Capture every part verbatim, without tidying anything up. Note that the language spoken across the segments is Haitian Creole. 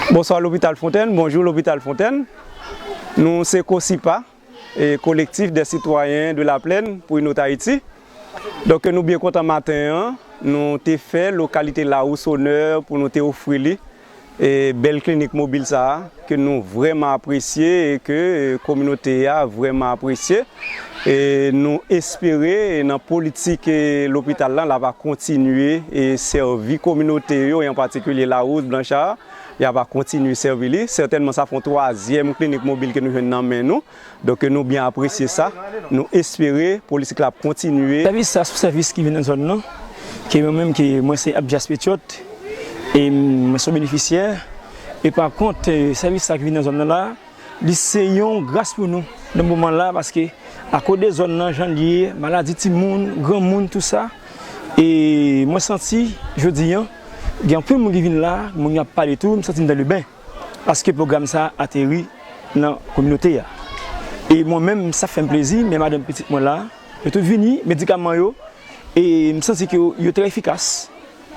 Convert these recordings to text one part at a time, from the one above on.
Bonsoir Lopital Fontèn, bonjou Lopital Fontèn. Nou se kosipa, e Collectif des Citoyens de la Plaine pour une autre Haïti. Donk nou byen kontan maten an, nou te fè lokalite Lawous onè pou nou te ofri li e bèl klinik mobil sa a ke nou vrèman apresye e ke e, kominote a vrèman apresye. E nou espere e, nan politik e, lopital la, l ava kontinye e sèvi kominote yo, e an patikilye Lawous, Blanchard, y ava kontinye sèvi li. Sètènman, sa fè yon twazyèm klinik mobil ke nou jwenn nan men nou. Donk nou byen apresye sa. Nou espere politik la ap kontinye. Sèvis sa se yon sèvis ki vin nan zòn nan, ke mwen menm ke mwen se Abdias Petyot, e mwen se yon benefisyè. E pa kont, e, sèvis sa ki vin nan zòn nan la, li se yon gras pou nou nan moman la, paske akoz de zòn nan, jan l ye, maladi timoun, granmoun, tou sa, e mwen santi, jodi an, gen anpil moun ki vin la, moun yo ap pale tou, m santi m dans le bain. Paske pwogram sa a ateri nan kominote a. E mwen menm, sa fè m plezi, men madanm pitit mwen la, yo tout vini, medikaman yo, e m santi ke yo, yo trè efikas.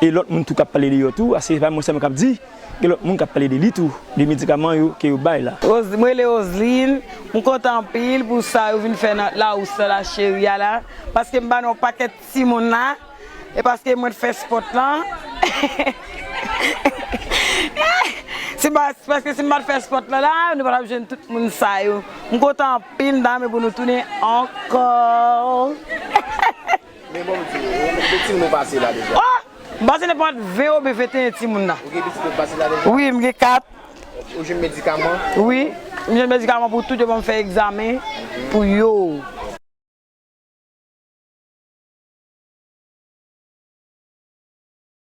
E lòt moun tou k ap pale de yo tou, a se pa mwen sèlman k ap di, gen lòt moun k ap pale de li tou, de medikaman yo ke yo bay la. Roz-, m rele Roseline, m kontan anpil pou sa yo vin fè nan Lawous la, la cheri a la, paske m ba nou yon pakèt timoun la, e paske mwen t fè spòt lan. Si m pa, paske si m pa t fè spòt lan la, nou pa t ap jwenn tout moun sa yo. M kontan anpil, m ta renmen pou nou tounen ankò. Men bon, m di, konbyen timoun ou pase la deja? Oh! M pase nenpòt ven oubyen venteyen timoun la. Ou gen pitit ou pase la deja? Wi, m gen kat. Ou jwenn medikaman? Wi, m jwenn medikaman pou tout, yo ban m fè egzamen pou yo.